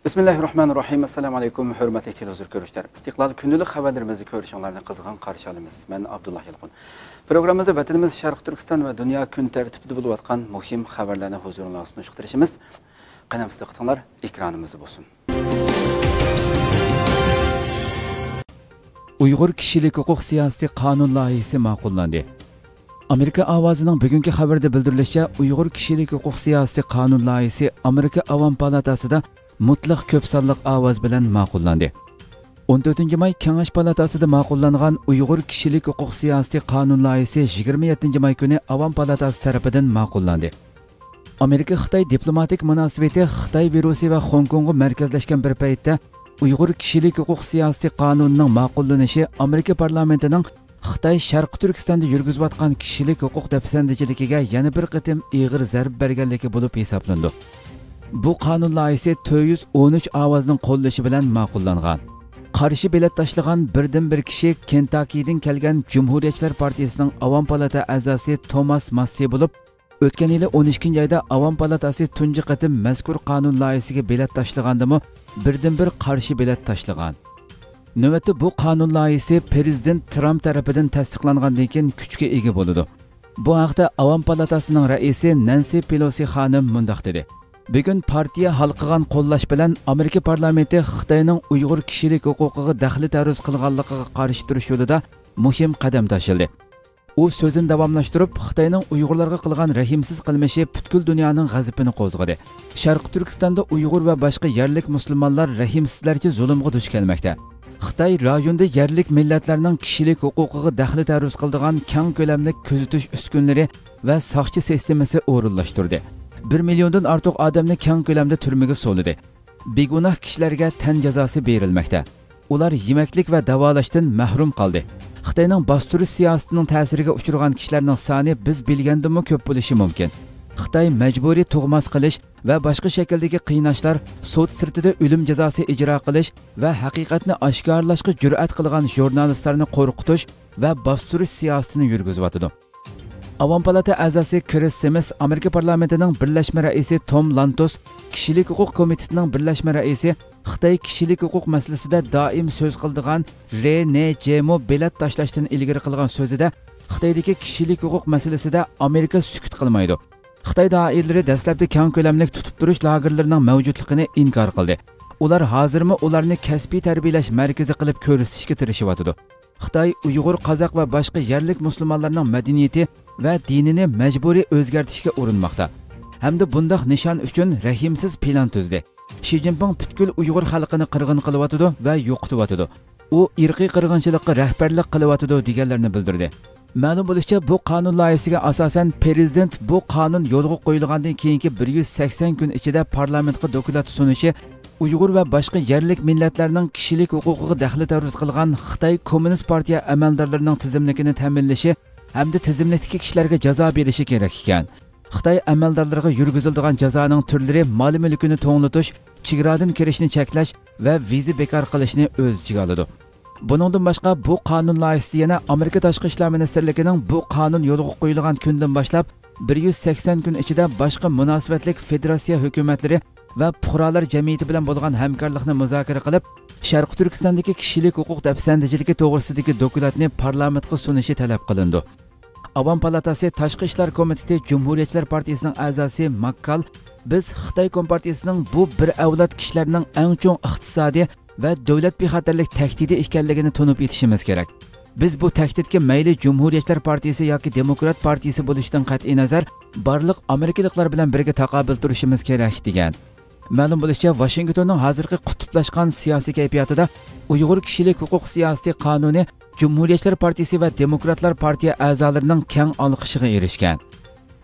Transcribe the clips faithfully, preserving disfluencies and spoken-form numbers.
بىسمىللاھىررەھمانىررەھىم. ئەسسالامۇ ئەلەيكۇم، ھۆرمەتلىك تېلېۋىزور كۆرۈشلەر. ئىستىقلال كۈندىلىك خەۋەرلىرىمىزنى كۆرۈشۈڭلارنى قىزغىن قارشى ئالىمىز. مەن ئابدۇللا يالقۇن. پروگراممىمىزدا ۋەتىنىمىز شەرقىي تۈركىستان ۋە دۇنيا كۈن تەرتىپىدە بولۇۋاتقان مۇھىم خەۋەرلەرنى ھۇزۇرۇڭلارغا سۇنۇشقا تىرىشىمىز. قېنى، سىز دىققىتىڭلار ئېكرانىمىزدا بولسۇن. ئۇيغۇر كىشىلىك ھوقۇق سىياسىتى قانۇن لايىھىسى ماقۇللاندى. ئامېرىكا ئاۋازىنىڭ بۈگۈنكى خەۋىرىدە بىلدۈرۈلۈشىچە، ئۇيغۇر كىشىلىك ھوقۇق سىياسىتى قانۇن لايىھىسى ئامېرىكا ئاۋام پالاتاسىدا مۇتلەق كۆپ سانلىق ئاۋاز بىلەن ماقۇللاندى. ئون تۆتىنچى ماي كېڭەش پالاتاسىدا ماقۇللانغان ئۇيغۇر كىشىلىك ھوقۇق سىياسىتى قانۇن لايىھىسى يىگىرمە يەتتىنچى ماي كۈنى ئاۋام پالاتاسى تەرىپىدىن ماقۇللاندى. ئامېرىكا-خىتاي دىپلوماتىك مۇناسىۋىتى خىتاي ۋىرۇسى ۋە خوڭكوڭغا مەركەزلەشكەن بىر پەيتتە، ئۇيغۇر كىشىلىك ھوقۇق سىياسىتى قانۇنىنىڭ ماقۇللىنىشى ئامېرىكا پارلامېنتىنىڭ خىتاي شەرقىي تۈركىستاندا يۈرگۈزۈۋاتقان كىشىلىك ھوقۇق دەپسەندىچىلىكىگە يەنە بىر قېتىم ئېغىر زەربە بەرگەنلىكى بولۇپ ھېسابلىنىدۇ. بۇ قانۇن لايىھىسى تۆت يۈز ئون ئۈچ ئاۋازنىڭ قوللىشى بىلەن ماقۇللانغان. قارشى بېلەت تاشلىغان بىردىنبىر كىشى كېنتاكىدىن كەلگەن جۇمھۇرىيەتچىلەر پارتىيىسىنىڭ ئاۋام پالاتا ئەزاسى توماس ماسسى بولۇپ، ئۆتكەن يىلى ئون ئىككىنچى ئايدا ئاۋام پالاتاسى تۇنجى قېتىم مەزكۇر قانۇن لايىھىسىگە بېلەت تاشلىغاندىمۇ، بىردىنبىر قارشى بېلەت تاشلىغان. نۆۋەتتە بۇ قانۇن لايىھىسى پىرېزىدېنت ترامپ تەرىپىدىن تەستىقلانغاندىن كېيىن كۈچكە ئىگە بولىدۇ. بۇ ھەقتە ئاۋام پالاتاسىنىڭ رەئىسى نەنسى پېلوسى خانىم مۇنداق دېدى: «بۈگۈن پارتىيە ھالقىغان قوللاش بىلەن ئامېرىكا پارلامېنتى خىتاينىڭ ئۇيغۇر كىشىلىك ھوقۇقىغا دەخلى-تەرۇز قىلغانلىقىغا قارشى تۇرۇش يولىدا مۇھىم قەدەم تاشلىدى.» ئۇ سۆزىنى داۋاملاشتۇرۇپ، خىتاينىڭ ئۇيغۇرلارغا قىلغان رەھىمسىز قىلمىشى پۈتكۈل دۇنيانىڭ غەزىپىنى قوزغىدى. شەرقىي تۈركىستاندا ئۇيغۇر ۋە باشقا يەرلىك مۇسۇلمانلار رەھىمسىزلەرچە زۇلۇمغا دۇچ كەلمەكتە. خىتاي رايوندا يەرلىك مىللەتلەرنىڭ كىشىلىك ھوقۇقىغا دەخلى-تەرۇز قىلىدىغان كەڭ كۆلەملىك كۆزىتىش ئۈسكۈنىلىرى ۋە ساقچى سىستېمىسى ئورۇنلاشتۇردى. بىر مىليوندىن ئارتۇق ئادەمنى كەڭ كۆلەمدە تۈرمىگە سولىدى. بىگۇناھ كىشىلەرگە تەن جازاسى بېرىلمەكتە. ئۇلار يېمەكلىك ۋە داۋالاشتىن مەھرۇم قالدى. خىتاينىڭ باستۇرۇش سىياسىتىنىڭ تەسىرىگە ئۇچرىغان كىشىلەرنىڭ سانى بىز بىلگەندىنمۇ كۆپ بولۇشى مۇمكىن. خىتاي مەجبۇرىي تۇغماس قىلىش ۋە باشقا شەكىلدىكى قىيناشلار، سوت سىرتىدا ئۆلۈم جازاسى ئىجرا قىلىش ۋە ھەقىقەتنى ئاشكارىلاشقا جۈرئەت قىلغان ژۇرنالىستلارنى قورقۇتۇش ۋە باستۇرۇش سىياسىتىنى يۈرگۈزۈۋاتىدۇ. ئاۋام پالاتا ئەزاسى كرىس سىمىس، ئامېرىكا پارلامېنتىنىڭ بىرلەشمە رەئىسى توم لانتوس، كىشىلىك ھوقۇق كومىتېتىنىڭ بىرلەشمە رەئىسى، خىتاي كىشىلىك ھوقۇق مەسىلىسىدە دائىم سۆز قىلىدىغان رې نې جېمۇ بېلەت تاشلاشتىن ئىلگىرى قىلغان سۆزىدە، خىتايدىكى كىشىلىك ھوقۇق مەسىلىسىدە ئامېرىكا سۈكۈت قىلمايدۇ. خىتاي دائىرىلىرى دەسلەپتە كەڭ كۆلەملىك تۇتۇپ تۇرۇش لاگېرلىرىنىڭ مەۋجۇتلۇقىنى ئىنكار قىلدى. ئۇلار ھازىرمۇ ئۇلارنى كەسپىي تەربىيەلەش مەركىزى قىلىپ كۆرسىتىشكە تىرىشىۋاتىدۇ. خىتاي ئۇيغۇر، قازاق ۋە باشقا يەرلىك مۇسۇلمانلارنىڭ مەدەنىيىتى ۋە دىنىنى مەجبۇرىي ئۆزگەرتىشكە ئۇرۇنماقتا ھەمدە بۇنداق نىشان ئۈچۈن رەھىمسىز پىلان تۈزدى. شى جىنپىڭ پۈتكۈل ئۇيغۇر خەلقىنى قىرغىن قىلىۋاتىدۇ ۋە يوقىتىۋاتىدۇ. ئۇ ئىرقىي قىرغىنچىلىققا رەھبەرلىك قىلىۋاتىدۇ، دېگەنلەرنى بىلدۈردى. مەلۇم بولۇشىچە، بۇ قانۇن لايىھىسىگە ئاساسەن، پىرېزىدېنت بۇ قانۇن يولغا قويۇلغاندىن كېيىنكى بىر يۈز سەكسەن كۈن ئىچىدە پارلامېنتقا دوكلات سۇنۇشى، ئۇيغۇر ۋە باشقا يەرلىك مىللەتلەرنىڭ كىشىلىك ھوقۇقىغا دەخلى-تەرۇز قىلغان خىتاي كوممۇنىست پارتىيە ئەمەلدارلىرىنىڭ تىزىملىكىنى تەمىنلىشى ھەمدە تىزىملىكتىكى كىشىلەرگە جازا بېرىشى كېرەك ئىكەن. خىتاي ئەمەلدارلىرىغا يۈرگۈزۈلىدىغان جازانىڭ تۈرلىرى مال-مۈلكىنى توڭلىتىش، چېگرادىن كىرىشنى چەكلەش ۋە ۋىزا بىكار قىلىشنى ئۆز ئىچىگە ئالىدۇ. بۇنىڭدىن باشقا، بۇ قانۇن لايىھىسى يەنە ئامېرىكا تاشقى ئىشلار مىنىستىرلىكىنىڭ بۇ قانۇن يولغا قويۇلغان كۈندىن باشلاپ بىر يۈز سەكسەن كۈن ئىچىدە باشقا مۇناسىۋەتلىك فېدېراتسىيە ھۆكۈمەتلىرى ۋە پۇقرالار جەمئىيىتى بىلەن بولغان ھەمكارلىقنى مۇزاكىرە قىلىپ، شەرقىي تۈركىستاندىكى كىشىلىك ھوقۇق دەپسەندىچىلىكى توغرىسىدىكى دوكلاتنى پارلامېنتقا سۇنۇشى تەلەپ قىلىنىدۇ. ئاۋام پالاتاسى تاشقى ئىشلار كومىتېتى جۇمھۇرىيەتچىلەر پارتىيىسىنىڭ ئەزاسى ماككال، بىز خىتاي كومپارتىيىسىنىڭ بۇ بىر ئەۋلاد كىشىلەرنىڭ ئەڭ چوڭ ئىقتىسادىي ۋە دۆلەت بىخەتەرلىك تەھدىتى ئىكەنلىكىنى تونۇپ يېتىشىمىز كېرەك. بىز بۇ تەھدىتكە مەيلى جۇمھۇرىيەتچىلەر پارتىيىسى ياكى دېموكرات پارتىيىسى بولۇشىدىن قەتئىينەزەر، بارلىق ئامېرىكىلىقلار بىلەن بىرگە تاقابىل تۇرۇشىمىز كېرەك، دېگەن. مەلۇم بولۇشىچە، ۋاشىنگتوننىڭ ھازىرقى قۇتۇپلاشقان سىياسىي كەيپىياتىدا ئۇيغۇر كىشىلىك ھوقۇق سىياسىتى قانۇنى جۇمھۇرىيەتچىلەر پارتىيىسى ۋە دېموكراتلار پارتىيە ئەزالىرىنىڭ كەڭ ئالقىشىغا ئېرىشكەن.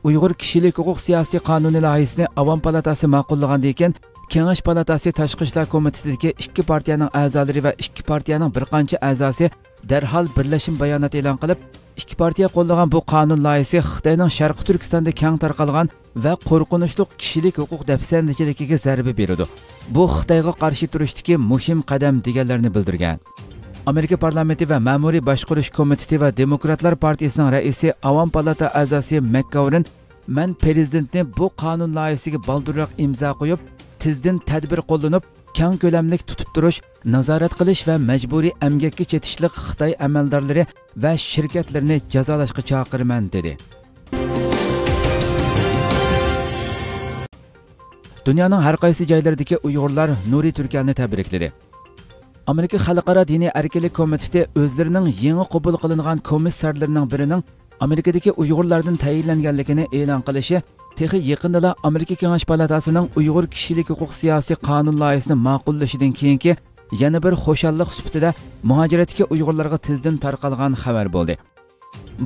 ئۇيغۇر كىشىلىك ھوقۇق سىياسىتى قانۇنى لايىھىسىنى ئاۋام پالاتاسى ماقۇللىغاندىن كېيىن، كېڭەش پالاتاسى تاشقى ئىشلار كومىتېتىدىكى ئىككى پارتىيەنىڭ ئەزالىرى ۋە ئىككى پارتىيەنىڭ بىر قانچە ئەزاسى دەرھال بىرلەشمە بايانات ئېلان قىلىپ، ئىككى پارتىيە قوللىغان بۇ قانۇن لايىھىسى خىتاينىڭ شەرقىي تۈركىستاندا كەڭ تارقالغان ۋە قورقۇنچلۇق كىشىلىك ھوقۇق دەپسەندىچىلىكىگە زەربە بېرىدۇ. بۇ خىتايغا قارشى تۇرۇشتىكى مۇھىم قەدەم، دېگەنلەرنى بىلدۈرگەن. ئامېرىكا پارلامېنتى ۋە مەمۇرىي باشقۇرۇش كومىتېتى ۋە دېموكراتلار پارتىيىسىنىڭ رەئىسى، ئاۋام پالاتا ئەزاسى مەكگاۋرىن، مەن پىرېزىدېنتنى بۇ قانۇن لايىھىسىگە بالدۇرراق ئىمزا قويۇپ، تېزدىن تەدبىر قوللىنىپ، كەڭ كۆلەملىك تۇتۇپ تۇرۇش، نازارەت قىلىش ۋە مەجبۇرىي ئەمگەككە چېتىشلىق خىتاي ئەمەلدارلىرى ۋە شىركەتلىرىنى جازالاشقا چاقىرىمەن، دېدى. دۇنيانىڭ ھەر قايسى جايلىرىدىكى ئۇيغۇرلار نۇرى تۈركەلنى تەبرىكلىدى. ئامېرىكا خەلقئارا دىنىي ئەركىنلىك كومىتېتى ئۆزلىرىنىڭ يېڭى قوبۇل قىلىنغان كومىسسارلىرىنىڭ بىرىنىڭ ئامېرىكىدىكى ئۇيغۇرلاردىن تەيىنلەنگەنلىكىنى ئېلان قىلىشى تېخى يېقىندىلا ئامېرىكا كېڭەش پالاتاسىنىڭ ئۇيغۇر كىشىلىك ھوقۇق سىياسىي قانۇن لايىھىسىنى ماقۇللىشىدىن كېيىنكى يەنە بىر خۇشاللىق سۈپىتىدە مۇھاجىرەتتىكى ئۇيغۇرلارغا تېزدىن تارقالغان خەۋەر بولدى.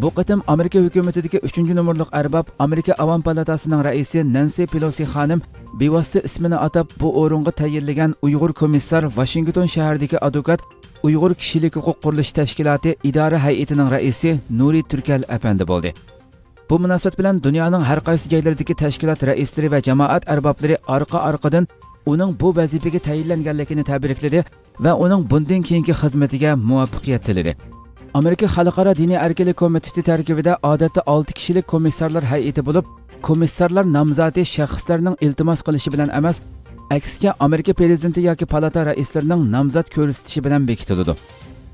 بۇ قېتىم ئامېرىكا ھۆكۈمىتىدىكى ئۈچىنچى نومۇرلۇق ئەرباب، ئامېرىكا ئاۋام پالاتاسىنىڭ رەئىسى نەنسى پېلوسى خانىم بىۋاسىتە ئىسمىنى ئاتاپ، بۇ ئورۇنغا تەيىنلىگەن ئۇيغۇر كومىسسار ۋاشىنگتون شەھىرىدىكى ئادۋوكات، ئۇيغۇر كىشىلىك ھوقۇق قۇرۇلۇشى تەشكىلاتى ئىدارە ھەيئىتىنىڭ رەئىسى نۇرى تۈركەل ئەپەندى بولدى. بۇ مۇناسىۋەت بىلەن دۇنيانىڭ ھەر قايسى جايلىرىدىكى تەشكىلات رەئىسلىرى ۋە جامائەت ئەربابلىرى ئارقا-ئارقىدىن ئۇنىڭ بۇ ۋەزىپىگە تەيىنلەنگەنلىكىنى تەبرىكلىدى ۋە ئۇنىڭ بۇندىن كېيىنكى خىزمىتىگە مۇۋەپپەقىيەت تىلىدى. ئامېرىكا خەلقئارا دىنىي ئەركىنلىك كومىتېتى تەركىبىدە ئادەتتە ئالتە كىشىلىك كومىسسارلار ھەيئىتى بولۇپ، كومىسسارلار نامزاتى شەخسلەرنىڭ ئىلتىماس قىلىشى بىلەن ئەمەس، ئەكسىچە ئامېرىكا پىرېزىدېنتى ياكى پالاتا رەئىسلىرىنىڭ نامزات كۆرسىتىشى بىلەن بېكىتىلىدۇ.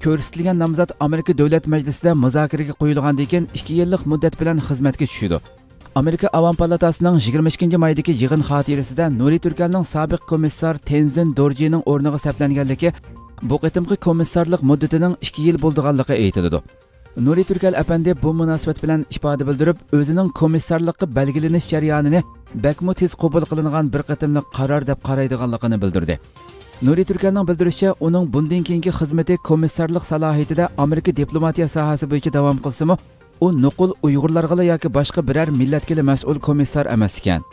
كۆرسىتىلگەن نامزات ئامېرىكا دۆلەت مەجلىسىدە مۇزاكىرىگە قويۇلغاندىن كېيىن ئىككى يىللىق مۇددەت بىلەن خىزمەتكە چۈشىدۇ. ئامېرىكا ئاۋام پالاتاسىنىڭ يىگىرمە ئىككىنچى مايدىكى يىغىن خاتىرىسىدە نۇرى تۈركەلنىڭ سابىق كومىسسار تېنزىن دورجىنىڭ ئورنىغا سەپلەنگەنلىكى، بۇ قېتىمقى كومىسسارلىق مۇددىتىنىڭ ئىككى يىل بولىدىغانلىقى ئېيتىلىدۇ. نۇرى تۈركەل ئەپەندى بۇ مۇناسىۋەت بىلەن ئىپادە بىلدۈرۈپ، ئۆزىنىڭ كومىسسارلىققا بەلگىلىنىش جەريانىنى بەكمۇ تېز قوبۇل قىلىنغان بىر قېتىملىق قارار دەپ قارايدىغانلىقىنى بىلدۈردى. نۇرى تۈركەلنىڭ بىلدۈرۈشىچە، ئۇنىڭ بۇندىن كېيىنكى خىزمىتى كومىسسارلىق سالاھىيىتىدە ئامېرىكا دىپلوماتىيە ساھەسى بويىچە داۋام قىلسىمۇ، ئۇ نوقۇل ئۇيغۇرلارغىلا ياكى باشقا بىرەر مىللەتكىلا مەسئۇل كومىسسار ئەمەس ئىكەن.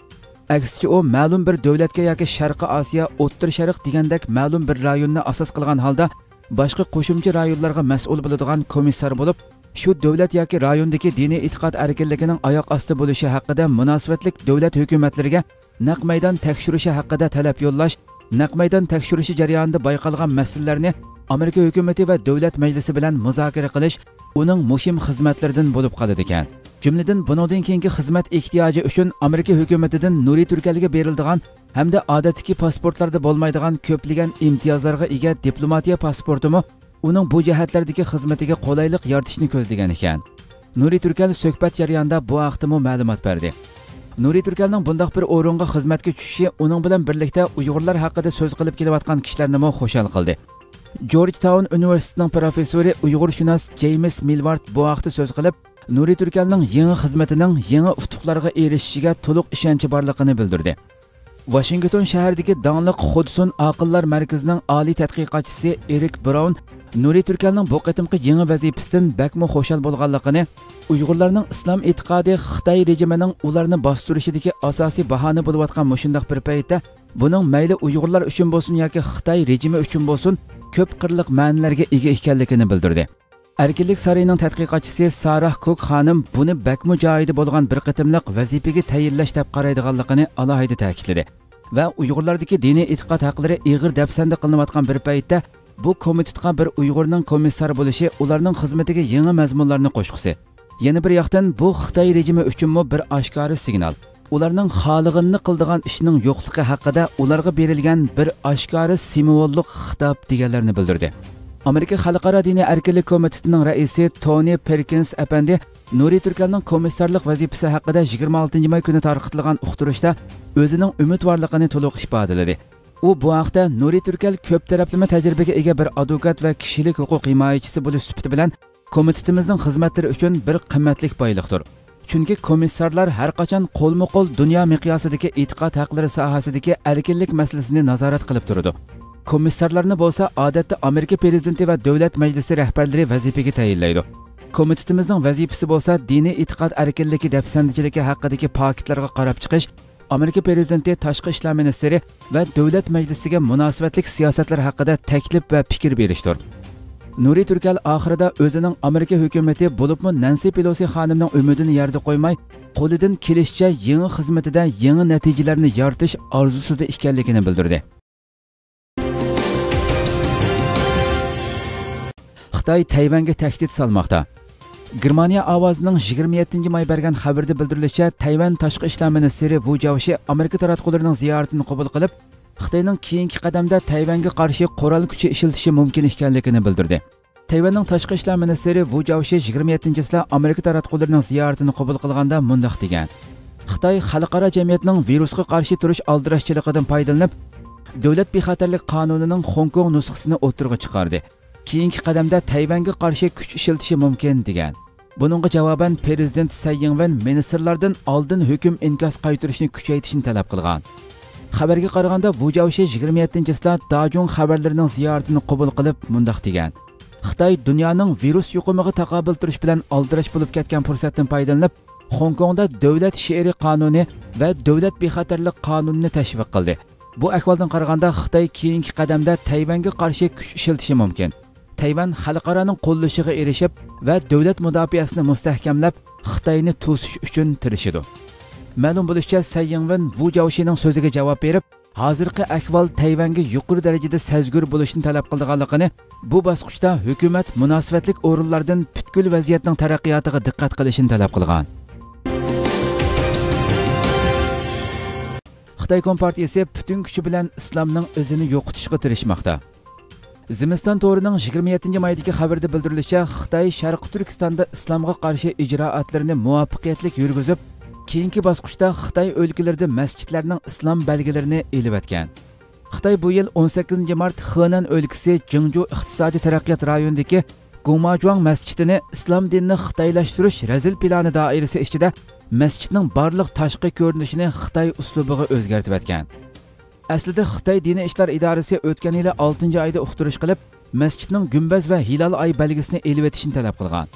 ئەكسىچە، ئۇ مەلۇم بىر دۆلەتكە ياكى شەرقىي ئاسىيا، ئوتتۇرا شەرق دېگەندەك مەلۇم بىر رايوننى ئاساس قىلغان ھالدا، باشقا قوشۇمچە رايونلارغا مەسئۇل بولىدىغان كومىسسار بولۇپ، شۇ دۆلەت ياكى رايوندىكى دىنىي ئېتىقاد ئەركىنلىكىنىڭ ئاياق ئاستى بولۇشى ھەققىدە مۇناسىۋەتلىك دۆلەت ھۆكۈمەتلىرىگە نەق مەيدان تەكشۈرۈشى ھەققىدە تەلەپ يوللاش، نەق مەيدان تەكشۈرۈشى جەريانىدا بايقالغان مەسىلىلەرنى ئامېرىكا ھۆكۈمىتى ۋە دۆلەت مەجلىسى بىلەن مۇزاكىرە قىلىش ئۇنىڭ مۇھىم خىزمەتلىرىدىن بولۇپ قالىدىكەن. جۈملىدىن، بۇنىڭدىن كېيىنكى خىزمەت ئېھتىياجى ئۈچۈن ئامېرىكا ھۆكۈمىتىدىن نۇرى تۈركەلگە بېرىلىدىغان ھەمدە ئادەتتىكى پاسپورتلاردا بولمايدىغان كۆپلىگەن ئىمتىيازلارغا ئىگە دىپلوماتىيە پاسپورتىمۇ ئۇنىڭ بۇ جەھەتلەردىكى خىزمىتىگە قولايلىق يارىتىشنى كۆزلىگەن ئىكەن. نۇرى تۈركەل سۆھبەت جەريانىدا بۇ ھەقتىمۇ مەلۇمات بەردى. نۇرى تۈركەلنىڭ بۇنداق بىر ئورۇنغا خىزمەتكە چۈشۈشى ئۇنىڭ بىلەن بىرلىكتە ئۇيغۇرلار ھەققىدە سۆز قىلىپ كېلىۋاتقان كىشىلەرنىمۇ خۇشال قىلدى. جورج تاون ئۇنىۋېرسىتېتىنىڭ پروفېسسورى، ئۇيغۇرشۇناس جېيمىس مىلۋارد بۇ ھەقتە سۆز قىلىپ، نۇرى تۈركەلنىڭ يېڭى خىزمىتىنىڭ يېڭى ئۇتۇقلارغا ئېرىشىشىگە تولۇق ئىشەنچى بارلىقىنى بىلدۈردى. ۋاشىنگتون شەھىرىدىكى داڭلىق خۇدسۇن ئاقىللار مەركىزىنىڭ ئالىي تەتقىقاتچىسى ئېرىك براۋن نۇرى تۈركەلنىڭ بۇ قېتىمقى يېڭى ۋەزىپىسىدىن بەكمۇ خۇشال بولغانلىقىنى، ئۇيغۇرلارنىڭ ئىسلام ئېتىقادى خىتاي رېجىمىنىڭ ئۇلارنى باستۇرۇشىدىكى ئاساسىي باھانە بولۇۋاتقان مۇشۇنداق بىر پەيتتە، بۇنىڭ مەيلى ئۇيغۇرلار ئۈچۈن بولسۇن ياكى خىتاي رېجىمى ئۈچۈن بولسۇن، كۆپ قىرلىق مەنىلەرگە ئىگە ئىكەنلىكىنى بىلدۈردى. ئەركىنلىك سارىيىنىڭ تەتقىقاتچىسى ساراھ كوك خانىم بۇنى بەكمۇ جايىدا بولغان بىر قېتىملىق ۋەزىپىگە تەيىنلەش دەپ قارايدىغانلىقىنى ئالاھىدە تەكىتلىدى ۋە ئۇيغۇرلاردىكى دىنىي ئېتىقاد ھەقلىرى ئېغىر دەپسەندە قىلىنىۋاتقان بىر پەيتتە، بۇ كومىتېتقا بىر ئۇيغۇرنىڭ كومىسسار بولۇشى ئۇلارنىڭ خىزمىتىگە يېڭى مەزمۇنلارنى قوشقۇسى. يەنە بىر ياقتىن، بۇ خىتاي رېجىمى ئۈچۈنمۇ بىر ئاشكارا سىگنال. ئۇلارنىڭ خالىغىنىنى قىلىدىغان ئىشنىڭ يوقلۇقى ھەققىدە ئۇلارغا بېرىلگەن بىر ئاشكارا سىمۋوللۇق خىتاب، دېگەنلەرنى بىلدۈردى. ئامېرىكا خەلقئارا دىنىي ئەركىنلىك كومىتېتىنىڭ رەئىسى تونى پېركىنس ئەپەندى نۇرى تۈركەلنىڭ كومىسسارلىق ۋەزىپىسى ھەققىدە يىگىرمە ئالتىنچى ماي كۈنى تارقىتىلغان ئۇقتۇرۇشتا ئۆزىنىڭ ئۈمىدۋارلىقىنى تولۇق ئىپادىلىدى. ئۇ بۇ ھەقتە، نۇرى تۈركەل كۆپ تەرەپلىمە تەجرىبىگە ئىگە بىر ئادۋوكات ۋە كىشىلىك ھوقۇق ھىمايىچىسى بولۇش سۈپىتى بىلەن كومىتېتىمىزنىڭ خىزمەتلىرى ئۈچۈن بىر قىممەتلىك بايلىقتۇر. چۈنكى كومىسسارلار ھەر قاچان قولمۇ قول دۇنيا مىقياسىدىكى ئېتىقاد ھەقلىرى ساھەسىدىكى ئەركىنلىك مەسىلىسىنى نازارەت قىلىپ تۇرىدۇ. كومىسسارلارنى بولسا ئادەتتە ئامېرىكا پىرېزىدېنتى ۋە دۆلەت مەجلىسى رەھبەرلىرى ۋەزىپىگە تەيىنلەيدۇ. كومىتېتىمىزنىڭ ۋەزىپىسى بولسا دىنىي ئېتىقاد ئەركىنلىكى دەپسەندىچىلىكى ھەققىدىكى پاكىتلارغا قاراپ چىقىش، ئامېرىكا پىرېزىدېنتى، تاشقى ئىشلار مىنىستىرى ۋە دۆلەت مەجلىسىگە مۇناسىۋەتلىك سىياسەتلەر ھەققىدە تەكلىپ ۋە پىكىر بېرىشتۇر. نۇرى تۈركەل ئاخىرىدا ئۆزىنىڭ ئامېرىكا ھۆكۈمىتى، بولۇپمۇ نەنسى پېلوسى خانىمنىڭ ئۈمىدىنى يەردە قويماي، قولىدىن كېلىشىچە يېڭى خىزمىتىدە يېڭى نەتىجىلەرنى يارىتىش ئارزۇسىدا ئىكەنلىكىنى بىلدۈردى. خىتاي تەيۋەنگە تەھدىت سالماقتا. گېرمانىيە ئاۋازىنىڭ يىگىرمە يەتتىنچى ماي بەرگەن خەۋىرىدە بىلدۈرۈلۈشىچە، تەيۋەن تاشقى ئىشلار مىنىستىرى ۋۇ جياۋشى ئامېرىكا تاراتقۇلىرىنىڭ زىيارىتىنى قوبۇل قىلىپ، خىتاينىڭ كېيىنكى قەدەمدە تەيۋەنگە قارشى قورال كۈچى ئىشلىتىشى مۇمكىن ئىكەنلىكىنى بىلدۈردى. تەيۋەننىڭ تاشقى ئىشلار مىنىستىرى ۋۇ جاۋشى يىگىرمە يەتتىنچى چىسلا ئامېرىكا تاراتقۇلىرىنىڭ زىيارىتىنى قوبۇل قىلغاندا مۇنداق دېگەن: خىتاي خەلقئارا جەمئىيەتنىڭ ۋىرۇسقا قارشى تۇرۇش ئالدىراشچىلىقىدىن پايدىلىنىپ، دۆلەت بىخەتەرلىك قانۇنىنىڭ خوڭكوڭ نۇسخىسىنى ئوتتۇرىغا چىقاردى. كېيىنكى قەدەمدە تەيۋەنگە قارشى كۈچ ئىشلىتىشى مۇمكىن، دېگەن. بۇنىڭغا جاۋابەن پىرېزىدېنت سەي يىڭۋېن مىنىستىرلاردىن ئالدىن ھۆكۈم ئىنكاس قايتۇرۇشنى كۈچەيتىشنى تەلەپ قىلغان. خەۋەرگە قارىغاندا، ۋۇ جاۋشى يىگىرمە يەتتىنچى چىسلا داجۇڭ خەۋەرلىرىنىڭ زىيارىتىنى قوبۇل قىلىپ مۇنداق دېگەن: خىتاي دۇنيانىڭ ۋىرۇس يۇقۇمىغا تاقابىل تۇرۇش بىلەن ئالدىراش بولۇپ كەتكەن پۇرسەتتىن پايدىلىنىپ، خوڭكوڭدا دۆلەت شېئىرىي قانۇنى ۋە دۆلەت بىخەتەرلىك قانۇنىنى تەشۋىق قىلدى. بۇ ئەھۋالدىن قارىغاندا، خىتاي كېيىنكى قەدەمدە تەيۋەنگە قارشى كۈچ ئىشلىتىشى مۇمكىن. تەيۋەن خەلقئارانىڭ قوللىشىغا ئېرىشىپ ۋە دۆلەت مۇداپىئەسىنى مۇستەھكەملەپ، خىتاينى توسۇش ئۈچۈن تىرىشىدۇ. مەلۇم بولۇشىچە، سەي يىڭۋېن ۋۇ جاۋشىنىڭ سۆزىگە جاۋاب بېرىپ، ھازىرقى ئەھۋال تەيۋەنگە يۇقىرى دەرىجىدە سەزگۈر بولۇشنى تەلەپ قىلىدىغانلىقىنى، بۇ باسقۇچتا ھۆكۈمەت مۇناسىۋەتلىك ئورۇنلاردىن پۈتكۈل ۋەزىيەتنىڭ تەرەققىياتىغا دىققەت قىلىشنى تەلەپ قىلغان. خىتاي كومپارتىيىسى پۈتۈن كۈچى بىلەن ئىسلامنىڭ ئىزىنى يوقىتىشقا تىرىشماقتا. زىمىستان تورىنىڭ يىگىرمە يەتتىنچى مايدىكى خەۋىرىدە بىلدۈرۈلۈشىچە، خىتاي شەرقىي تۈركىستاندا ئىسلامغا قارشى ئىجرائاتلىرىنى مۇۋەپپەقىيەتلىك يۈرگۈزۈپ، كېيىنكى باسقۇچتا خىتاي ئۆلكىلىرىدە مەسچىتلەرنىڭ ئىسلام بەلگىلىرىنى ئېلىۋەتكەن. خىتاي بۇ يىل ئون سەككىزىنچى مارت خېنەن ئۆلكىسى جىڭجۇ ئىقتىسادىي تەرەققىيات رايونىدىكى گۇماجۇاڭ مەسچىتىنى ئىسلام دىنىنى خىتايلاشتۇرۇش رەزىل پىلانى دائىرىسى ئىچىدە مەسچىتنىڭ بارلىق تاشقى كۆرۈنۈشىنى خىتاي ئۇسلۇبىغا ئۆزگەرتىۋەتكەن. ئەسلىدە خىتاي دىنىي ئىشلار ئىدارىسى ئۆتكەن يىلى ئالتىنچى ئايدا ئۇقتۇرۇش قىلىپ، مەسچىتنىڭ گۈمبەز ۋە ھىلال ئاي بەلگىسىنى ئېلىۋېتىشنى تەلەپ قىلغان.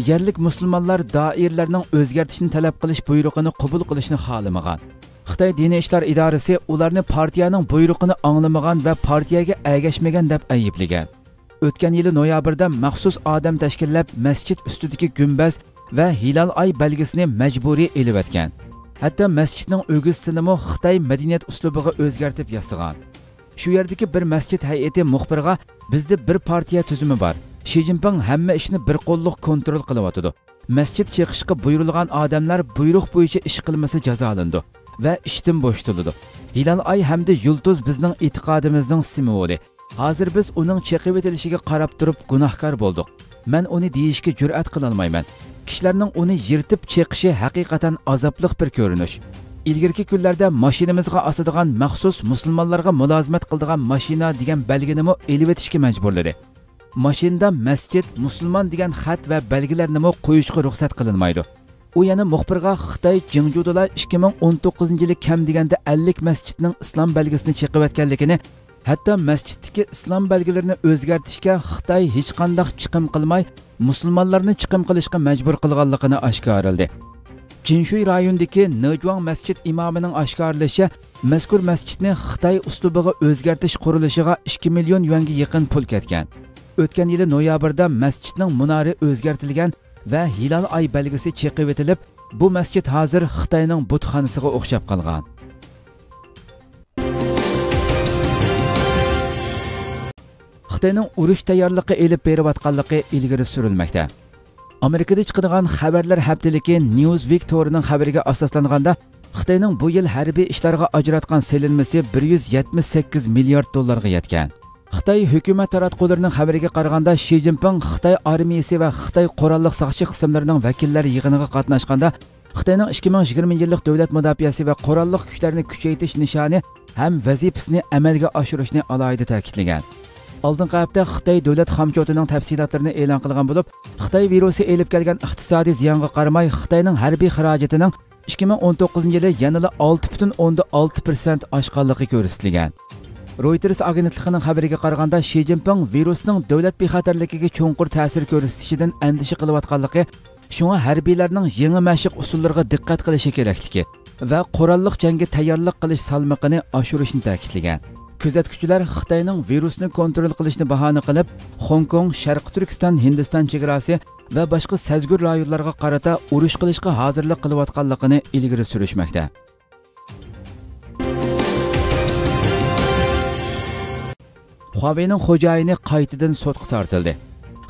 يەرلىك مۇسۇلمانلار دائىرىلەرنىڭ ئۆزگەرتىشنى تەلەپ قىلىش بۇيرۇقىنى قوبۇل قىلىشنى خالىمىغان. خىتاي دىنىي ئىشلار ئىدارىسى ئۇلارنى پارتىيەنىڭ بۇيرۇقىنى ئاڭلىمىغان ۋە پارتىيەگە ئەگەشمىگەن دەپ ئەيىبلىگەن. ئۆتكەن يىلى نويابىردا مەخسۇس ئادەم تەشكىللەپ، مەسچىت ئۈستىدىكى گۈمبەز ۋە ھىلال ئاي بەلگىسىنى مەجبۇرىي ئېلىۋەتكەن. ھەتتا مەسچىتنىڭ ئۆگزىسىنىمۇ خىتاي مەدەنىيەت ئۇسلۇبىغا ئۆزگەرتىپ ياسىغان. شۇ يەردىكى بىر مەسچىت ھەيئىتى مۇخبىرغا، بىزدە بىر پارتىيە تۈزۈمى بار. شى جىنپىڭ ھەممە ئىشنى بىر قوللۇق كونترول قىلىۋاتىدۇ. مەسچىت چېقىشقا بۇيرۇلغان ئادەملەر بۇيرۇق بويىچە ئىش قىلمىسا جازالىنىدۇ ۋە ئىشتىن بوشىتىلىدۇ. ھىلال ئاي ھەمدە يۇلتۇز بىزنىڭ ئېتىقادىمىزنىڭ سىمۋولى. ھازىر بىز ئۇنىڭ چېقىۋېتىلىشىگە قاراپ تۇرۇپ گۇناھكار بولدۇق. مەن ئۇنى دېيىشكە جۈرئەت قىلالمايمەن. كىشىلەرنىڭ ئۇنى يىرتىپ چېقىشى ھەقىقەتەن ئازابلىق بىر كۆرۈنۈش. ئىلگىرىكى كۈنلەردە ماشىنىمىزغا ئاسىدىغان مەخسۇس مۇسۇلمانلارغا مۇلازىمەت قىلىدىغان ماشىنا دېگەن بەلگىنىمۇ ئېلىۋېتىشكە مەجبۇرلىدى. ماشىنىدا مەسچىت، مۇسۇلمان دېگەن خەت ۋە بەلگىلەرنىمۇ قويۇشقا رۇخسەت قىلىنمايدۇ. ئۇ يەنە مۇخبىرغا خىتاي جىڭجۇدا ئىككى مىڭ ئون توققۇزىنچى يىلى كەم دېگەندە ئەللىك مەسچىتنىڭ ئىسلام بەلگىسىنى چېقىۋەتكەنلىكىنى، ھەتتا مەسچىتتىكى ئىسلام بەلگىلىرىنى ئۆزگەرتىشكە خىتاي ھېچقانداق چىقىم قىلماي، مۇسۇلمانلارنى چىقىم قىلىشقا مەجبۇر قىلغانلىقىنى ئاشكارىلىدى. جىنشۇي رايونىدىكى نېجۇاڭ مەسچىت ئىمامىنىڭ ئاشكارىلىشىچە، مەزكۇر مەسچىتنى خىتاي ئۇسلۇبىغا ئۆزگەرتىش قۇرۇلۇشىغا ئىككى مىليون يۈەنگە يېقىن پۇل كەتكەن. ئۆتكەن يىلى نويابىردا مەسچىتنىڭ مۇنارى ئۆزگەرتىلگەن ۋە ھىلال ئاي بەلگىسى چېقىۋېتىلىپ، بۇ مەسچىت ھازىر خىتاينىڭ بۇتخانىسىغا ئوخشاپ قالغان. خىتاينىڭ ئۇرۇش تەييارلىقى ئېلىپ بېرىۋاتقانلىقى ئىلگىرى سۈرۈلمەكتە. ئامېرىكىدا چىقىدىغان خەۋەرلەر ھەپتىلىكى نيۇزۋىك تورىنىڭ خەۋىرىگە ئاساسلانغاندا، خىتاينىڭ بۇ يىل ھەربىي ئىشلارغا ئاجراتقان سېلىنمىسى بىر يۈز يەتمىش سەككىز مىليارد دوللارغا يەتكەن. خىتاي ھۆكۈمەت تاراتقۇلىرىنىڭ خەۋىرىگە قارىغاندا، شى جىنپىڭ خىتاي ئارمىيىسى ۋە خىتاي قوراللىق ساقچى قىسىملىرىنىڭ ۋەكىللەر يىغىنىغا قاتناشقاندا، خىتاينىڭ ئىككى مىڭ يىگىرمىنچى يىللىق دۆلەت مۇداپىئەسى ۋە قوراللىق كۈچلەرنى كۈچەيتىش نىشانى ھەم ۋەزىپىسىنى ئەمەلگە ئاشۇرۇشنى ئالاھىدە تەكىتلىگەن. ئالدىنقى ھەپتە خىتاي دۆلەت خامچوتىنىڭ تەپسىلاتلىرىنى ئېلان قىلغان بولۇپ، خىتاي ۋىرۇسى ئېلىپ كەلگەن ئىقتىسادىي زىيانغا قارىماي، خىتاينىڭ ھەربىي خىراجىتىنىڭ ئىككى مىڭ ئون توققۇزىنچى يىلى يەنىلا ئالتە پۈتۈن ئوندىن ئالتە پىرسەنت ئاشقانلىقى كۆرسىتىلگەن. رويتېرس ئاگېنتلىقىنىڭ خەۋىرىگە قارىغاندا، شى جىنپىڭ ۋىرۇسنىڭ دۆلەت بىخەتەرلىكىگە چوڭقۇر تەسىر كۆرسىتىشىدىن ئەندىشە قىلىۋاتقانلىقى، شۇڭا ھەربىيلەرنىڭ يېڭى مەشىق ئۇسۇللىرىغا دىققەت قىلىشى كېرەكلىكى ۋە قوراللىق جەڭگە تەييارلىق قىلىش سالمىقىنى ئاشۇرۇشنى تەكىتلىگەن. كۆزەتكۈچىلەر خىتاينىڭ ۋىرۇسنى كونترول قىلىشنى باھانە قىلىپ، خوڭكوڭ، شەرقىي تۈركىستان، ھىندىستان چېگراسى ۋە باشقا سەزگۈر رايونلارغا قارىتا ئۇرۇش قىلىشقا ھازىرلىق قىلىۋاتقانلىقىنى ئىلگىرى سۈرۈشمەكتە. خۇاۋېينىڭ خوجايىنى قايتىدىن سوتقا تارتىلدى.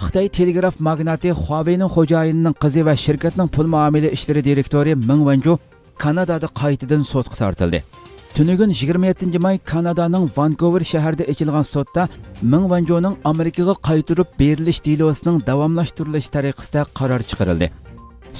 خىتاي تېلېگراف ماگناتى خۇاۋېينىڭ خوجايىنىنىڭ قىزى ۋە شىركەتنىڭ پۇل مۇئامىلە ئىشلىرى دىرېكتورى مېڭ ۋەنجۇ كانادادا قايتىدىن سوتقا تارتىلدى. تۈنۈگۈن يىگىرمە يەتتىنچى ماي كانادانىڭ ۋانكوۋېر شەھىرىدە ئېچىلغان سوتتا مېڭ ۋانجۇنىڭ ئامېرىكىغا قايتۇرۇپ بېرىلىش دېلوسىنىڭ داۋاملاشتۇرۇلۇشى تەرىقىسىدە قارار چىقىرىلدى.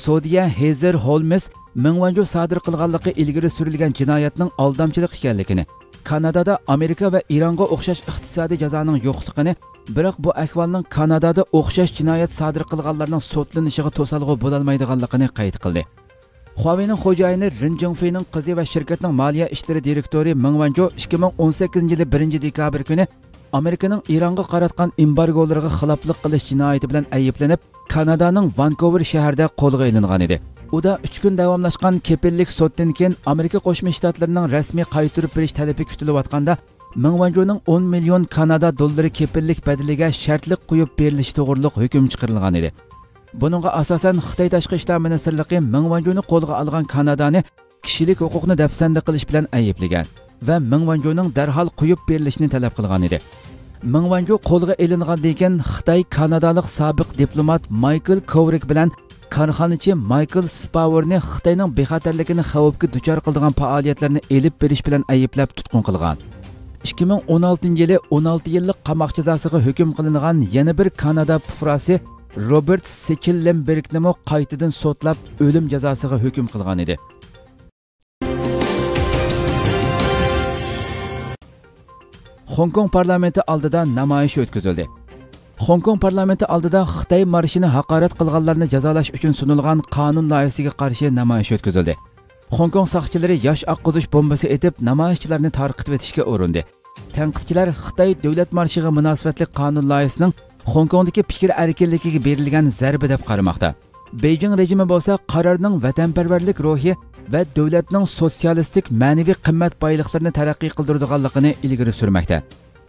سودىيە ھېزېر ھولمس مېڭ ۋانجۇ سادىر قىلغانلىقى ئىلگىرى سۈرۈلگەن جىنايەتنىڭ ئالدامچىلىق ئىكەنلىكىنى، كانادادا ئامېرىكا ۋە ئىرانغا ئوخشاش ئىقتىسادىي جازانىڭ يوقلۇقىنى، بىراق بۇ ئەھۋالنىڭ كانادادا ئوخشاش جىنايەت سادىر قىلغانلارنىڭ سوتلىنىشىغا توسالغۇ بولالمايدىغانلىقىنى قەيت قىلدى. خۇاۋېينىڭ خوجايىنى رېن جىڭفېينىڭ قىزى ۋە شىركەتنىڭ مالىيە ئىشلىرى دىرېكتورى مېڭ ۋانجۇ ئىككى مىڭ ئون سەككىزىنچى يىلى بىرىنچى دېكابىر كۈنى ئامېرىكىنىڭ ئىرانغا قاراتقان ئېمبارگولىرىغا خىلاپلىق قىلىش جىنايىتى بىلەن ئەيىبلىنىپ، كانادانىڭ ۋانكوۋېر شەھىرىدە قولغا ئېلىنغان ئىدى. ئۇدا ئۈچ كۈن داۋاملاشقان كېپىللىك سوتتىن كېيىن ئامېرىكا قوشما شتاتلىرىنىڭ رەسمىي قايتۇرۇپ بېرىش تەلىپى كۈتۈلۈۋاتقاندا، مېڭ ۋانجۇنىڭ ئون مىليون كانادا دوللىرى كېپىللىك بەدىلىگە شەرتلىك قويۇپ بېرىلىشى توغرۇلۇق ھۆكۈم چىقىرىلغان ئىدى. بۇنىڭغا ئاساسەن، خىتاي تاشقى ئىشلار مىنىستىرلىقى مېڭ ۋانجۇنى قولغا ئالغان كانادانى كىشىلىك ھوقۇقنى دەپسەندە قىلىش بىلەن ئەيىبلىگەن ۋە مېڭ ۋانجۇنىڭ دەرھال قويۇپ بېرىلىشىنى تەلەپ قىلغان ئىدى. مېڭ ۋانجۇ قولغا ئېلىنغاندىن كېيىن، خىتاي كانادالىق سابىق دىپلومات مايكل كوۋرىك بىلەن كارخانىچى مايكل سپاۋېرنى خىتاينىڭ بىخەتەرلىكىنى خەۋپكە دۇچار قىلىدىغان پائالىيەتلەرنى ئېلىپ بېرىش بىلەن ئەيىبلەپ تۇتقۇن قىلغان. ئىككى مىڭ ئون ئالتىنچى يىلى ئون ئالتە يىللىق قاماق جازاسىغا ھۆكۈم قىلىنغان يەنە بىر كانادا پۇقراسى روبېرت سېكىللېنبېرگنىمۇ قايتىدىن سوتلاپ، ئۆلۈم جازاسىغا ھۆكۈم قىلغان ئىدى. خوڭكوڭ پارلامېنتى ئالدىدا نامايىش ئۆتكۈزۈلدى. خوڭكوڭ پارلامېنتى ئالدىدا خىتاي مارشىنى ھاقارەت قىلغانلارنى جازالاش ئۈچۈن سۇنۇلغان قانۇن لايىھىسىگە قارشى نامايىش ئۆتكۈزۈلدى. خوڭكوڭ ساقچىلىرى ياش ئاققۇزۇش بومبىسى ئېتىپ، نامايىشچىلارنى تارقىتىۋېتىشكە ئۇرۇندى. تەنقىدچىلەر خىتاي دۆلەت مارشىغا مۇناسىۋەتلىك قانۇن لايىھىسىنىڭ خوڭكوڭدىكى پىكىر ئەركىنلىكىگە بېرىلگەن زەربە دەپ قارىماقتا. بېيجىڭ رېجىمى بولسا قارارنىڭ ۋەتەنپەرۋەرلىك روھى ۋە دۆلەتنىڭ سوتسىيالىستىك مەنىۋى قىممەت بايلىقلىرىنى تەرەققىي قىلدۇرىدىغانلىقىنى ئىلگىرى سۈرمەكتە.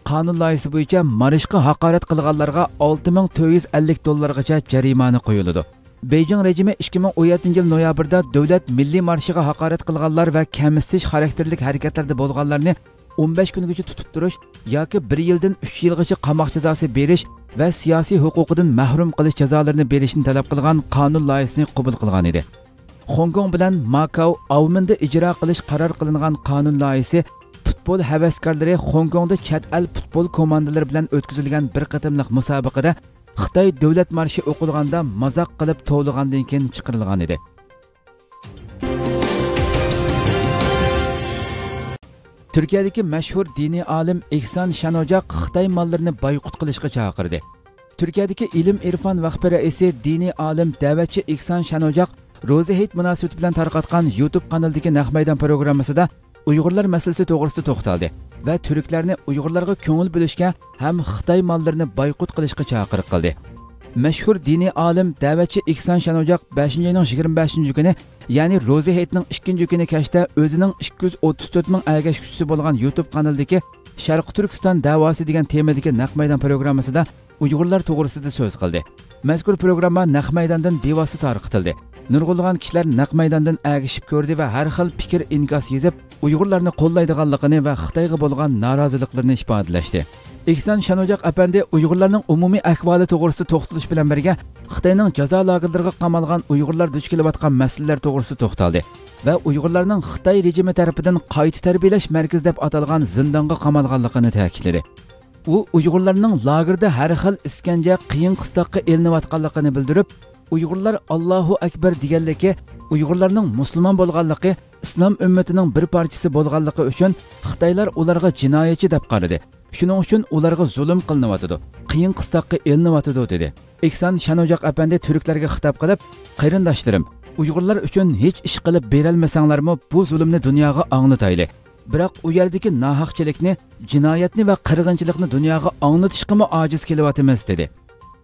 قانۇن لايىھىسى بويىچە مارشقا ھاقارەت قىلغانلارغا ئالتە مىڭ تۆت يۈز ئەللىك دوللارغىچە جەرىمانە قويۇلىدۇ. بېيجىڭ رېجىمى ئىككى مىڭ ئون يەتتىنچى يىل نويابىردا دۆلەت مىللىي مارشىغا ھاقارەت قىلغانلار ۋە كەمسىتىش خاراكتېرلىك ھەرىكەتلەردە بولغانلارنى ئون بەش كۈنگىچە تۇتۇپ تۇرۇش ياكى بىر يىلدىن ئۈچ يىلغىچە قاماق جازاسى بېرىش ۋە سىياسىي ھوقۇقىدىن مەھرۇم قىلىش جازالىرىنى بېرىشنى تەلەپ قىلغان قانۇن لايىھىسىنى قوبۇل قىلغان ئىدى. خوڭكوڭ بىلەن ماكاۋ ئاۋمېندا ئىجرا قىلىش قارار قىلىنغان قانۇن لايىھىسى پۇتبول ھەۋەسكارلىرى خوڭكوڭدا چەت ئەل پۇتبول كوماندىلىرى بىلەن ئۆتكۈزۈلگەن بىر قېتىملىق مۇسابىقىدە خىتاي دۆلەت مارشى ئوقۇلغاندا مازاق قىلىپ توۋلىغاندىن كېيىن چىقىرىلغان ئىدى. تۈركىيەدىكى مەشھۇر دىنىي ئالىم ئېھسان شانوجاق خىتاي ماللىرىنى بايقۇت قىلىشقا چاقىردى. تۈركىيەدىكى ئىلىم ئىرفان ۋەخپە رەئىسى، دىنىي ئالىم، دەۋەتچى ئېھسان شانوجاق روزا ھېيت مۇناسىۋىتى بىلەن تارقاتقان يۇتۇب قانىلىدىكى نەق مەيدان پروگراممىسىدا ئۇيغۇرلار مەسىلىسى توغرىسىدا توختالدى ۋە تۈركلەرنى ئۇيغۇرلارغا كۆڭۈل بۆلۈشكە ھەم خىتاي ماللىرىنى بايقۇت قىلىشقا چاقىرىق قىلدى. مەشھۇر دىنىي ئالىم، دەۋەتچى ئېھسان شانوجاق بەشىنچى ئاينىڭ يىگىرمە بەشىنچى كۈنى، يەنى روزا ھېيتنىڭ ئىككىنچى كۈنى كەچتە ئۆزىنىڭ ئىككى يۈز ئوتتۇز تۆت مىڭ ئەگەشكۈچىسى بولغان يۇتۇب قانىلىدىكى شەرقىي تۈركىستان دەۋاسى دېگەن تېمىدىكى نەق مەيدان پروگراممىسىدا ئۇيغۇرلار توغرىسىدا سۆز قىلدى. مەزكۇر پروگرامما نەق مەيداندىن بىۋاسىتە تارقىتىلدى. نۇرغۇنلىغان كىشىلەر نەق مەيداندىن ئەگىشىپ كۆردى ۋە ھەر خىل پىكىر ئىنكاس يېزىپ، ئۇيغۇرلارنى قوللايدىغانلىقىنى ۋە خىتايغا بولغان نارازىلىقلىرىنى ئىپادىلەشتى. ئېھسان شانوجاق ئەپەندى ئۇيغۇرلارنىڭ ئومۇمىي ئەھۋالى توغرىسىدا توختىلىش بىلەن بىرگە، خىتاينىڭ جازا لاگېرلىرىغا قامالغان ئۇيغۇرلار دۇچ كېلىۋاتقان مەسىلىلەر توغرىسىدا توختالدى ۋە ئۇيغۇرلارنىڭ خىتاي رېجىمى تەرىپىدىن قايتا تەربىيەلەش مەركىزى دەپ ئاتالغان زىندانغا قامالغانلىقىنى تەكىتلىدى. ئۇ ئۇيغۇرلارنىڭ لاگېردا ھەر خىل ئىسكەنجە، قىيىن قىستاققا ئېلىنىۋاتقانلىقىنى بىلدۈرۈپ، ئۇيغۇرلار «ئاللاھۇ ئەكبەر» دېگەنلىكى، ئۇيغۇرلارنىڭ مۇسۇلمان بولغانلىقى، ئىسلام ئۈممىتىنىڭ بىر پارچىسى بولغانلىقى ئۈچۈن خىتايلار ئۇلارغا جىنايەتچى دەپ قارىدى. شۇنىڭ ئۈچۈن ئۇلارغا زۇلۇم قىلىنىۋاتىدۇ، قىيىن قىستاققا ئېلىنىۋاتىدۇ، دېدى. ئېھسان شانوجاق ئەپەندى تۈركلەرگە خىتاب قىلىپ، قېرىنداشلىرىم، ئۇيغۇرلار ئۈچۈن ھېچ ئىش قىلىپ بېرەلمىسەڭلارمۇ، بۇ زۇلۇمنى دۇنياغا ئاڭلىتايلى. بىراق ئۇ يەردىكى ناھەقچىلىكنى، جىنايەتنى ۋە قىرغىنچىلىقنى دۇنياغا ئاڭلىتىشقىمۇ ئاجىز كېلىۋاتىمىز، دېدى.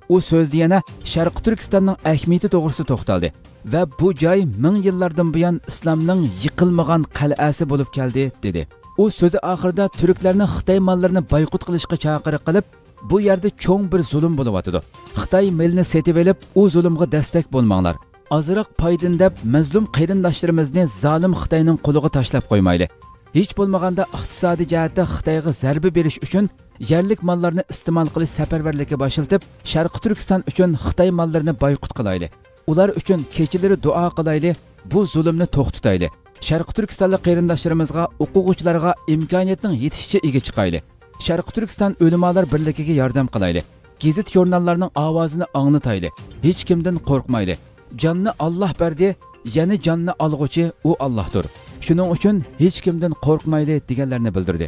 ئۇ سۆزىدە يەنە شەرقىي تۈركىستاننىڭ ئەھمىيىتى توغرىسىدا توختالدى ۋە بۇ جاي مىڭ يىللاردىن بۇيان ئىسلامنىڭ يىقىلمىغان قەلئەسى بولۇپ كەلدى، دېدى. ئۇ سۆزى ئاخىرىدا تۈركلەرنىڭ خىتاي ماللىرىنى بايقۇت قىلىشقا چاقىرىق قىلىپ، بۇ يەردە چوڭ بىر زۇلۇم بولۇۋاتىدۇ. خىتاي مېلىنى سېتىۋېلىپ، ئۇ زۇلۇمغا دەستەك بولماڭلار. ئازراق پايدىنى دەپ، مەزلۇم قېرىنداشلىرىمىزنى زالىم خىتاينىڭ قولىغا تاشلاپ قويمايلى. ھېچ بولمىغاندا ئىقتىسادىي جەھەتتە خىتايغا زەربە بېرىش ئۈچۈن يەرلىك ماللارنى ئىستېمال قىلىش سەپەرۋەرلىكى باشلىتىپ، شەرقىي تۈركىستان ئۈچۈن خىتاي ماللىرىنى بايقۇت قىلايلى. ئۇلار ئۈچۈن كېچىلىرى دۇئا قىلايلى، بۇ زۇلۇمنى توختىتايلى. شەرقىي تۈركىستانلىق قېرىنداشلىرىمىزغا، ئوقۇغۇچىلارغا ئىمكانىيەتنىڭ يېتىشىچە ئىگە چىقايلى. شەرقىي تۈركىستان ئۆلىمالار بىرلىكىگە ياردەم قىلايلى. گېزىت-ژۇرناللارنىڭ ئاۋازىنى ئاڭلىتايلى. ھېچكىمدىن قورقمايلى. جاننى ئاللاھ بەردى، يەنى جاننى ئالغۇچى ئۇ ئاللاھدۇر. شۇنىڭ ئۈچۈن ھېچكىمدىن قورقمايلى، دېگەنلەرنى بىلدۈردى.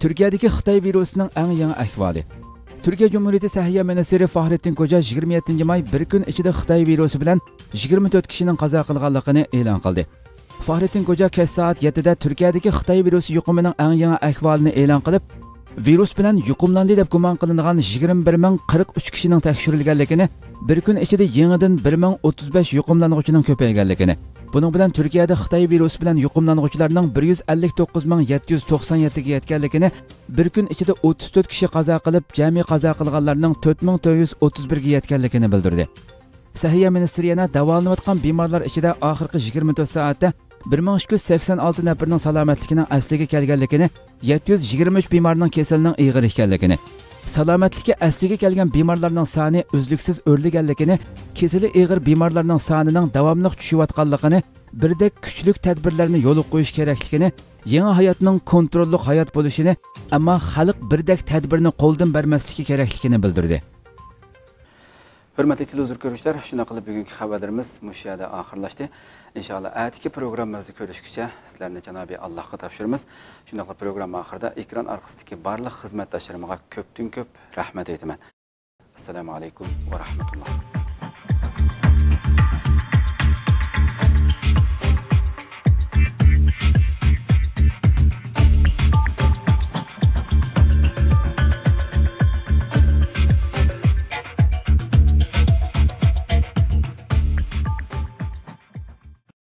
تۈركىيەدىكى خىتاي ۋىرۇسىنىڭ ئەڭ يېڭى ئەھۋالى. تۈركىيە جۇمھۇرىيىتى سەھىيە مىنىستىرى فاھرېتتىن كوجا يىگىرمە يەتتىنچى ماي بىر كۈن ئىچىدە خىتاي ۋىرۇسى بىلەن يىگىرمە تۆت كىشىنىڭ قازا قىلغانلىقىنى ئېلان قىلدى. فاھرېتتىن كوجا كەچ سائەت يەتتىدە تۈركىيەدىكى خىتاي ۋىرۇسى يۇقۇمىنىڭ ئەڭ يېڭى ئەھۋالىنى ئېلان قىلىپ، ۋىرۇس بىلەن يۇقۇملاندى دەپ گۇمان قىلىنغان يىگىرمە بىر مىڭ قىرىق ئۈچ كىشىنىڭ تەكشۈرۈلگەنلىكىنى، بىر كۈن ئىچىدە يېڭىدىن بىر مىڭ ئوتتۇز بەش يۇقۇملانغۇچىنىڭ كۆپەيگەنلىكىنى، بۇنىڭ بىلەن تۈركىيەدە خىتاي ۋىرۇسى بىلەن يۇقۇملانغۇچىلارنىڭ بىر يۈز ئەللىك توققۇز مىڭ يەتتە يۈز توقسان يەتتىگە يەتكەنلىكىنى، بىر كۈن ئىچىدە ئوتتۇز تۆت كىشى قازا قىلىپ، جەمئىي قازا قىلغانلارنىڭ تۆت مىڭ تۆت يۈز ئوتتۇز بىرگە يەتكەنلىكىنى بىلدۈردى. سەھىيە مىنىستىرى يەنە داۋالىنىۋاتقان بىمارلار ئىچىدە ئاخىرقى يىگىرمە تۆت سائەتتە بىر مىڭ ئىككى يۈز سەكسەن ئالتە نەپىرىنىڭ سالامەتلىكىنىڭ ئەسلىگە كەلگەنلىكىنى، يەتتە يۈز يىگىرمە ئۈچ بىمارنىڭ كېسىلىنىڭ ئېغىر ئىكەنلىكىنى، سالامەتلىكى ئەسلىگە كەلگەن بىمارلارنىڭ سانى ئۈزلۈكسىز ئۆرلىگەنلىكىنى، كېسىلى ئېغىر بىمارلارنىڭ سانىنىڭ داۋاملىق چۈشۈۋاتقانلىقىنى، بىردەك كۈچلۈك تەدبىرلەرنى يولغا قويۇش كېرەكلىكىنى، يېڭى ھاياتنىڭ كونتروللۇق ھايات بولۇشىنى، ئەمما خەلق بىردەك تەدبىرنى قولدىن بەرمەسلىكى كېرەكلىكىنى بىلدۈردى. ھۆرمەتلىك تېلېۋىزور كۆرۈشلەر، شۇنداق قىلىپ بۈگۈنكى خەۋەرلىرىمىز مۇشۇ يەردە ئاخىرلاشتى. ئىنشائاللا، ئەتىكى پروگراممىمىزدا كۆرۈشكىچە سىلەرنى جانابى ئاللاھقا تاپشۇرىمىز. شۇنداقلا پروگرامما ئاخىرىدا ئېكران ئارقىسىدىكى بارلىق خىزمەتداشلىرىمغا كۆپتىن كۆپ رەھمەت ئېيتىمەن. ئەسسالامۇ ئەلەيكۇم ۋە رەھمەتۇللاھ.